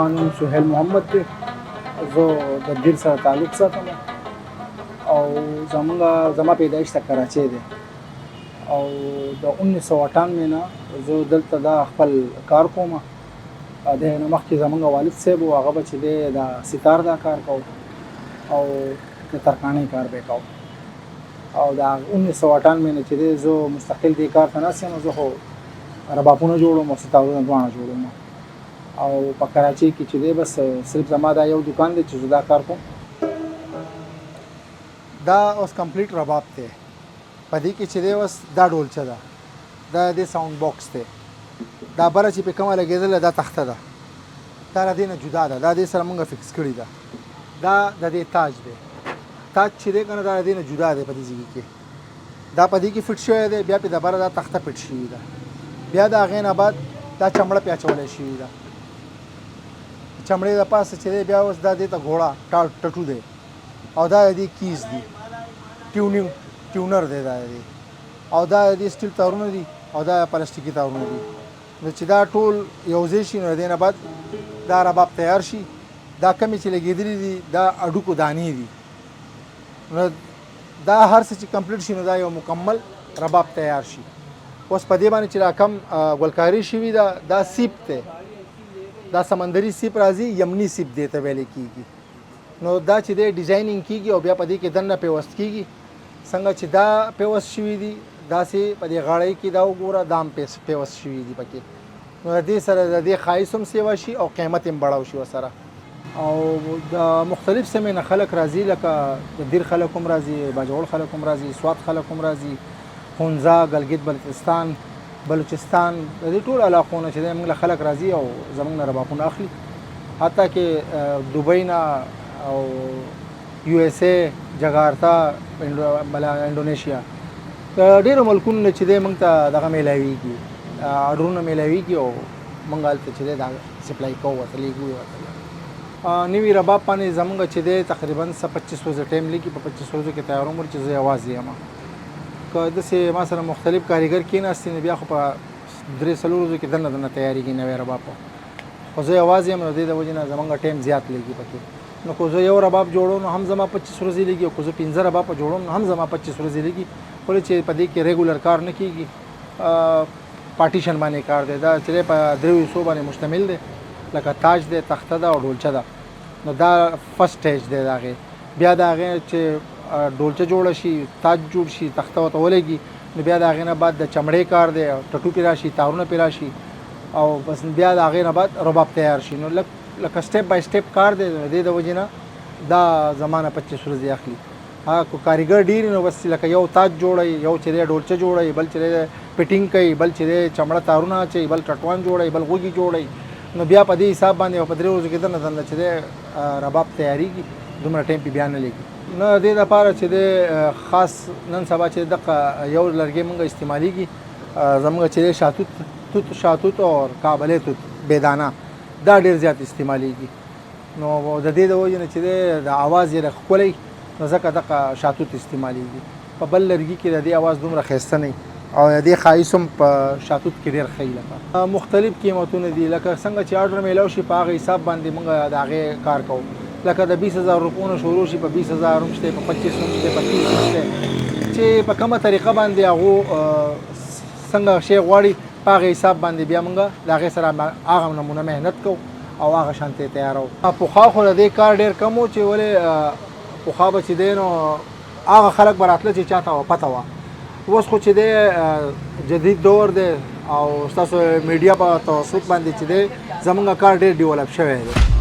زما نوم سهیل محمد دی. زه د دیر سره تعلق ساتم او زمونږ زما پیدایش د کراچۍ دی او د 1998 نه زه دلته دا خپل کار کوم. د نه مخکې زمونږ والد صاحب و، هغه به چې دی د ستار دا کار کوو او د ترکاڼۍ کار به یې کوو. او د 1998 نه چې دی زه مستقل دې کار ته ناست یم. زه خو ربابونه جوړوم او ستارونه دواړه جوړوم او په کراچۍ کې چې دی بس صرف زما دا یو دکان دی چې زه دا کار کوم. دا اوس کمپلیټ رباب دی. په دې کې چې دی اوس دا ډولچه ده، دا د ساوند باکس دی. دا بره چې په کومه لګېدله دا تخته ده، دا له دې نه جدا ده، دا دې سره مونږ فکس کړې ده. دا د دې تاج دی، تاج چې دی که نه دا له دې نه جدا دی. په دې ځای کې دا په دې کې فټ شوی دی، بیا پې د بره دا تخته فټ شوې ده، بیا د هغې نه بعد دا چمړه پې اچولی شوې ده. چمړې د پاسه چې دی بیا اوس دا دې ته ګوړه ټټو دی او دا د دې کیز دی، ټیونینګ ټیونر دی دا دی، او دا د دې سټیل تارونه دي او دا پلاستیکي تارونه دي. نو چې دا ټول یو ځای شي نو د دې نه بعد دا رباب تیار شي. دا کمې چې لګېدلې دي دا اډوکو دانې دي. نو دا هر څه چې کمپلیټ شي نو دا یو مکمل رباب تیار شي. اوس په دې باندې چې دا کم ګلکاري شوي ده دا سیپ دی، دا سمندري سیپ راځي، یمني سیپ دی ته ویل کېږي. نو دا چې دی ډیزاینینګ کېږي او بیا په دې کې دننه پیوست کېږي. څنګه چې دا پیوست شوي دي داسې په دې غاړۍ کې دا وګوره دا هم پیوست شوي دي پکې. نو د دې سره د دې ښایست هم سیوا شي او قیمت هم بړاو شي ورسره. او د مختلف سیمې نه خلک راځي، لکه د دیر خلک هم راځي، باجوړ خلک هم راځي، سوات خلک هم راځي، هونزا، ګلګت بلتستان، بلوچستان، د دې ټولو علاقو نه چې دی موږ له خلک راځي او زموږ نه ربابونه اخلي. حتی کې دوبۍ نه او یو اس ای، جګارتا، انډونیشیا، د ډېرو ملکونو نه چې دی موږ ته دغه میلاویږي، آرډرونه میلاویږي او موږ هلته چې دی دا سپلای کوو ورته، لېږو یې ورته. نوي رباب باندې زمونږ چې دی تقریبا څه 25 ورځې ټایم لګي. په 25 ورځو کې تیاروم چې زه یوازې یم. که داسې ما سره مختلف کاریګر کېناستي نو بیا خو په 3-4 ورځو کې دننه دننه تیارېږي نوی رباب، خو زه یوازې یم نو دې د وجې نه زمونږ ټایم زیات لګي پکې. نو که زه یو رباب جوړوم نو هم زما 25 ورځې لګي او که زه 5 ربابه جوړوم نو هم زما 25 ورځې لګي. ولې چې په دې کې ریګولر کار نه کېږي، پارټیشن باندې کار دی. دا چې په دریو حصو باندې مشتمل دی، لکه تاج دی، تخته ده او ډولچه ده. نو دا فرست سټیج دی د هغې. بیا د هغې چې ډولچه جوړه شي، تاج جوړ شي، تخته ورته ولګي، نو بیا د هغې نه بعد د چمړې کار دی، ټټو پې راشي، تارونه پې راشي او بس بیا د هغې نه بعد رباب تیار شي. نو لکه سټیپ بای سټیپ کار دی. نو دې د وجې نه دا زمانه 25 ورځې اخلي. ها که کاریګر ډېر نو بس لکه یو تاج جوړوي، یو چې دی ډولچه جوړوي، بل چې دی فټینګ کوي، بل چې دی چمړه تارونه اچوي، بل ټټوان جوړوي، بل غوږي جوړوي. نو بیا په دې حساب باندې په 3 ورځو کې دننه دننه چې دی رباب تیارېږي، دومره ټایم پې بیا نه لګي. نه دې دپاره چې دی خاص نن سبا چې دغه یو لرګی مونږ استعمالېږي، زمونږ چې دی شاتوت توت، شاتوت او کابلې توت بېدانه دا ډېر زیات استعمالېږي. نو د دې د وجې نه چې دی د اواز یې لږ ښکلی، نو ځکه دغه شاتوت استعمالېږي. په بل لرګي کې د دې اواز دومره ښایسته نه او د دې ښایست هم په شاتوت کې ډېر ښه وي. لکه مختلف قیمتونه دي، لکه څنګه چې آرډر میلاو شي په هغه حساب باندې موږ د هغې کار کوو. لکه د 20,000 روپو نه شروع شي، په 20,000 هم شته، په 25 هم شته، په 30 هم شته، چې په کومه طریقه باندې هغو څنګه شی غواړي په هغه حساب باندې بیا موږ د هغې سره هغه نمونه محنت کوو او هغه شانته تیارو. پخوا خو د دې کار ډېر کم و چې ولې پخوا به چې دی نو هغه خلک به راتله چې چاته وه پته وه. اوس خو چې دی جدید دور دی او ستاسو میډیا په توسط باندې چې دی زمونږ کار ډېر ډیولپ شوی دی.